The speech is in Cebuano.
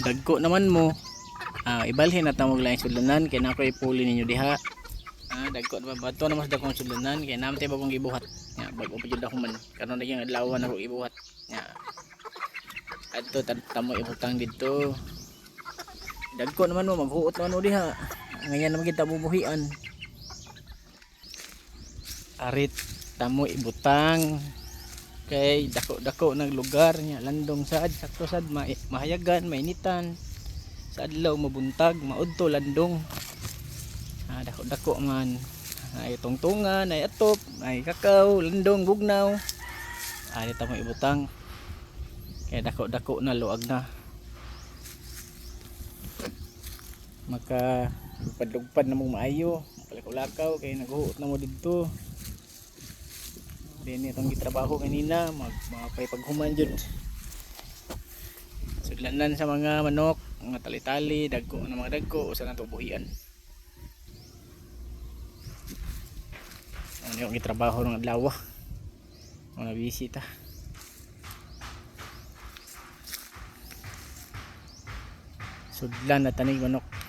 Dagko naman mo. Ah, ibalhin na tamog laing sudlanan kay nako ipuli ninyo diha. Ah, dagko naman bato na mas dagkong sudlanan kay naman tayo bagong gibuhat. Nya, bago pa jud ako man. Karon na yung adlaw na ako gibuhat. Nya. Adto tamo ibutang didto. Dagko naman mo, maghuot naman mo diha. Ngayon naman kita bubuhian. Arit tamo ibutang kay dako-dako ng lugar niya, landong sad, sakto sad, mahayagan, mainitan sa adlaw, mabuntag, maudto landong. Ah, dako-dako man, ay tungtungan, ay atop, ay kakaw, landong, bugnaw. Ari tamo ibutang kay dako-dako na, luag na, maka lupad-lupad na mong maayo, makalakaw-lakaw kay naghuot na mo didto. Din itong gitrabaho kanina, mag mga paghuman jud. Sudlanan sa mga manok, mga tali-tali, dagko na mga dagko, usa na to buhian. Ano yung gitrabaho ng adlaw? Mga bisita. Sudlan na tanig manok.